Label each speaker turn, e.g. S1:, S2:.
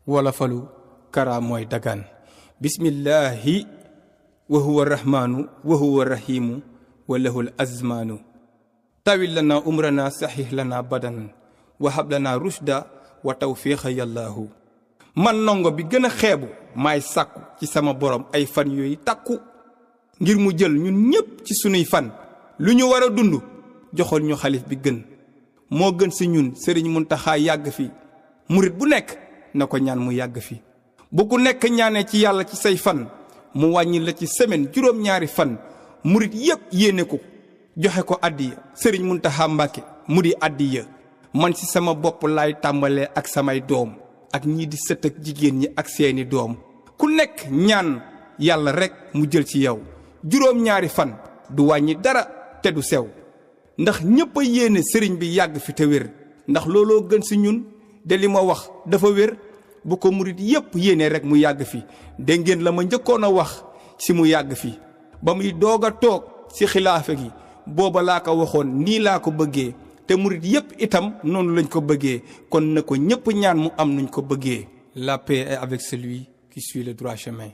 S1: wala falu kara mooy dagaan bismillahi wa huwa rahmaanu wa huwa rahimu wa lahul azmaanu tawil lana umrana sahih lana badan wa hab lana rushda wa tawfiqa yallaahu man ndongo bi gën a xeebu maay sàkku ci sama borom ay fan yooyu takku ngir mu jël ñun ñépp ci sunuy fan lu ñu war a dund joxol ñu xalif bi gën moo gën si ñun sëriñ Muntaxa yàgg fi murit bu nekk na ko ñaan mu yàgg fi bu ku nekk ñaanee ci yàlla ci say fan mu wàññi la ci semaine juróom-ñaari fan murit yépp yéene ko joxe ko addiya sëriñ Muntaxa Mbàkke mu di addiya man ci sama bopp laay tàmbalee ak samay doom ak ñii di sët ak jigéen ñi ak seeni doom ku nekk ñaan yàlla rekk mu jël ci yow juróom-ñaari fan du wàññi dara te du sew ndax ñépp a yéene sëriñ bi yàgg fi te wér ndax looloo gën si ñun de li ma wax dafa wér bu ko murit yépp yéene rekk mu yàgg fi dégg ngeen la ma njëkkoon a wax si mu yàgg fi ba muy doog a toog si xilaafa gi booba laa ko waxoon nii laa ko bëggee te murit yépp itam noonu lañ ko bëggee kon na ko ñépp ñaan mu am nuñ ko bëggee. La paix est avec celui qui suit le droit chemin.